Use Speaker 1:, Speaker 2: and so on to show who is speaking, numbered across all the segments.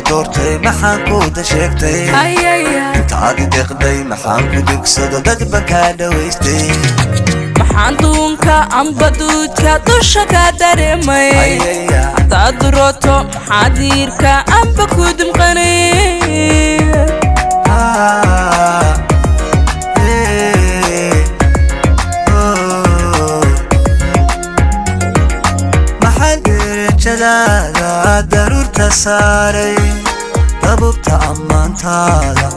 Speaker 1: Doortay maxaan kuuda sheegtay?
Speaker 2: Ayaya.
Speaker 1: Intaad i deeqday maxaan ku dugsado, dadba kaa dhowaystay?
Speaker 2: Maxaan duunka amba duudka dusha kaa dareemay?
Speaker 1: Ayaya.
Speaker 2: Haddaad durooto maxaa diirka amba ku dumqanay?
Speaker 1: Ah, eh, oh. Maxaan derajadaada daruurta saaray? Dabubta ammaantaada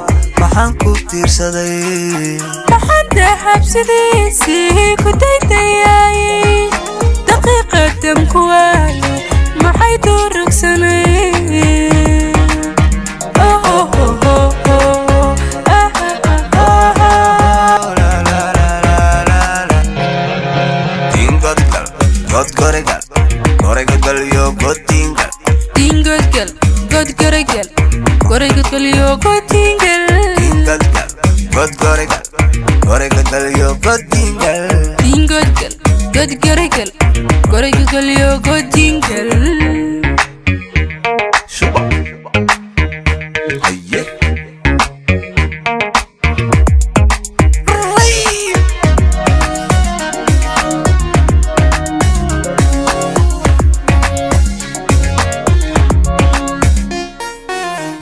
Speaker 1: maxaan ku tiirsaday?
Speaker 2: Maxaan dahabsidiisii ku daydayayay? Daqiiqadan ku waayo maxay durugsanay? Oh, oh, oh, oh, oh. Ah, ah, ah, ah.
Speaker 1: La, la, la, la, la, la. Dingodgal, godgoregal, goregodgal yo godingal.
Speaker 2: Dingodgal, godgoregal, goregodgalyo godingal.
Speaker 1: Dingodgal, godgoregal, goregodgal yo godingal.
Speaker 2: Dingodgal, godgoregal, goregodgalyo godingal.
Speaker 1: Shuba. Haye.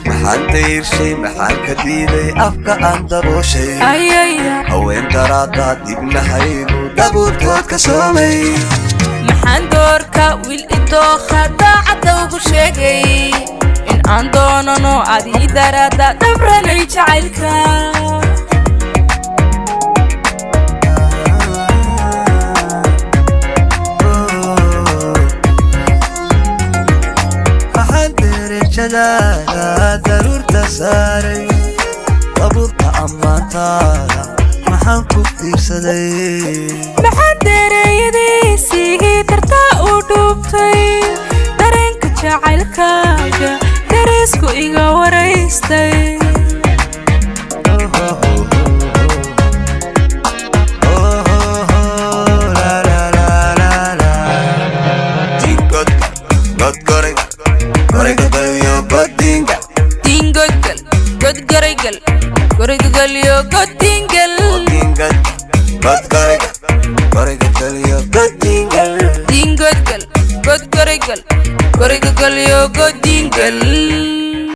Speaker 1: Maxaan dayrshay, maxaan ka diiday afka aan dabooshay?
Speaker 2: Ayaya.
Speaker 1: Haween daraaddaa dibnahaygu dabuurtood ka soomay.
Speaker 2: Maxaan doorka wiil idooha daacadda ugu sheegay in aan doonano adii daraadda dhabranay jacaylka?
Speaker 1: Maxaan derajadaada daruurta saaray? Dabuurta ammaantaada maxaan ku tiirsaday?
Speaker 2: Maxaan deerayadiisii dartaa u dhuubtay? Dareenka jacaylkaaga dareesku iga waraystay. Dingodgal, godgaraygal, goregodgalyo godingal. Dingodgal, godgaraygal, goregodgalyo godingal.